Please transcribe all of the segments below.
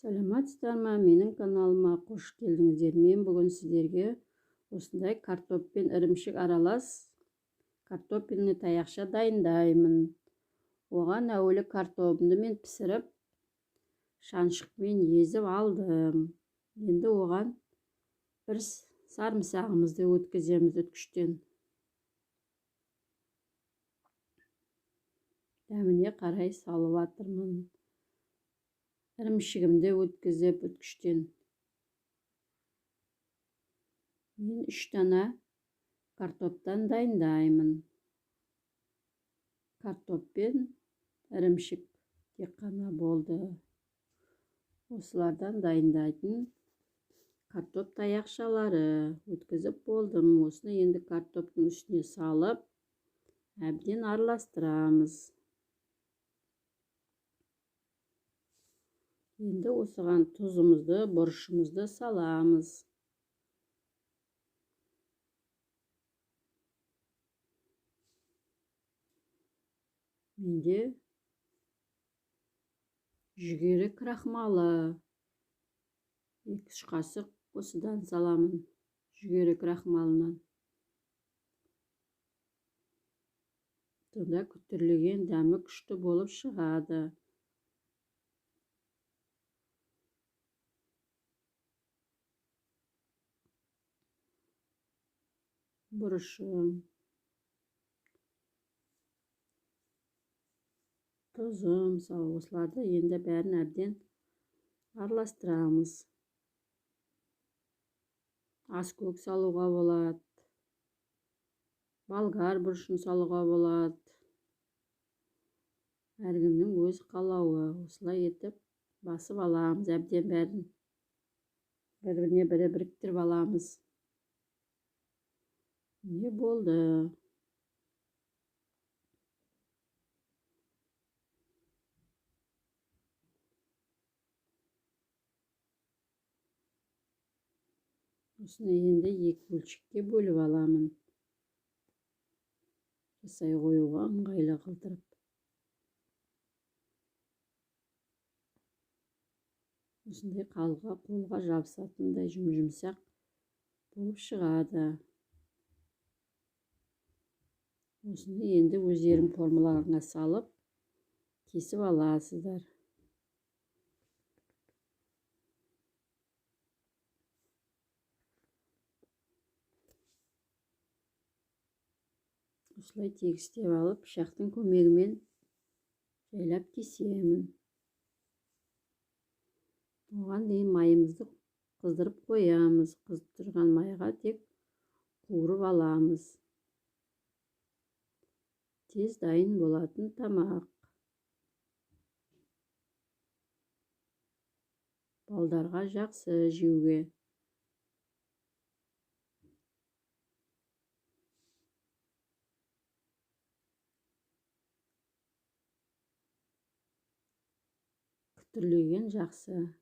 Саламатсыздар ма, менің каналыма қош келдіңіздер. Мен бүгін сіздерге осындай картоп пен ірімшік аралас картофельный таяқша дайындаймын. Оған әуелі картобымды мен пісіріп, шаншықпен езіп алдым. Енді оған бір сарымсағымызды өткіземіз үткіштен. Дәміне қарай салып жатырмын. Ірімшігімді өткізіп үткіштен. Мен 3 дана картоптан дайындаймын. Картоп пен ірімшік тек қана болды. Осылардан дайындайтын картоп таяқшалары өткізіп болдым. Осыны енді картоптың үстіне салып, әбден араластырамыз. Енді осыған тұзымызды, бұрышымызды саламыз. Менде жүгері крахмалы. 2-3 қасық осыдан саламын, жүгері крахмалынан. Сонда күтірлеген дәмі күшті болып шығады. Бұрышым, тұзым, мысалы, осыларды енді бәрін әбден араластырамыз. Аскөк салуға болады, болгар бұрышын салуға болады. Әркімнің өз қалауы. Осылай етіп басып аламыз, әбден бәрін бір-біріне бірі біріктіріп аламыз. Не болды? Осыны енді 2 бөлшекке бөліп аламын. Жасай қоюға ыңғайлы қылдырып. Осындай қалға қолға жабысатындай жұм-жұмсақ болып шығады. Осыны енді өздерің формаларыңа салып, кесіп аласыздар. Осылай тегістеп алып, пышақтың көмегімен жайлап кесемін. Оған дейін майымызды қыздырып қоямыз. Қызып тұрған майға тек қуырып аламыз. Тез дайын болатын тамақ. Балдарға жақсы жеуге. Күтірлеген жақсы.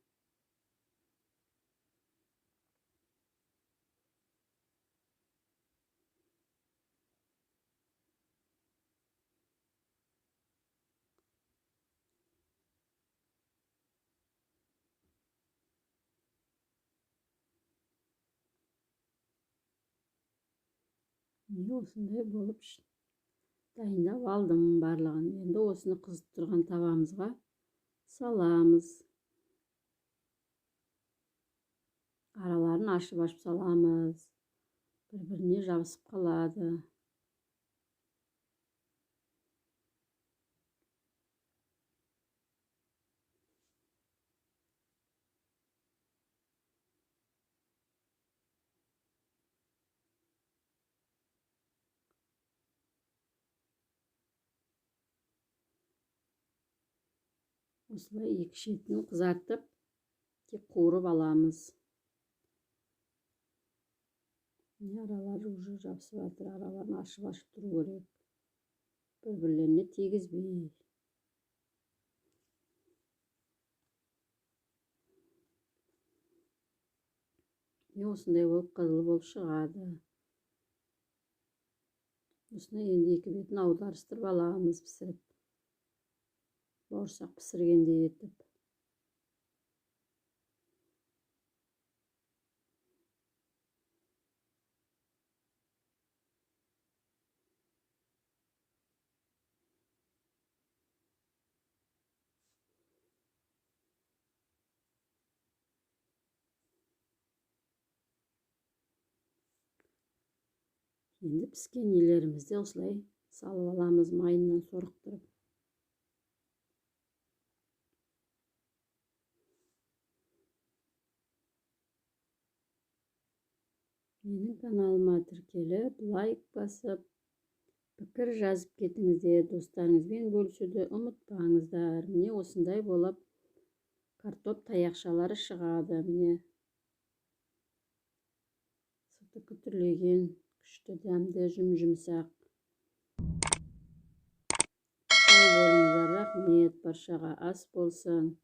Міне осындай болып дайындап алдым барлығын. Енді осыны қызып тұрған табамызға саламыз. Араларын ашып-ашып саламыз. Бір-біріне жабысып қалады. Осылай екі шетін қызартып, тек қуырып аламыз. Міне аралары уже жабысып жатыр. Араларын ашып-ашып тұру керек. Бір-бірлеріне тигізбей. Міне осындай болып қызыл болып шығады. Осыны енді екі бетін аударыстырып аламыз пісіріп. Бауырсақ пісіргендей етіп. Енді піскен нелерімізді осылай салып аламыз, майынан сорықтырып. Менің каналыма тіркеліп, лайк басып, пікір жазып кетіңіздер, достарыңызбен бөлісуді ұмытпаңыздар. Міне осындай болып картоп таяқшалары шығады. Міне сырты күтірлеген, күшті дәмді, жұм-жұмсақ. Сау болыңыздар, рахмет, баршаға ас болсын.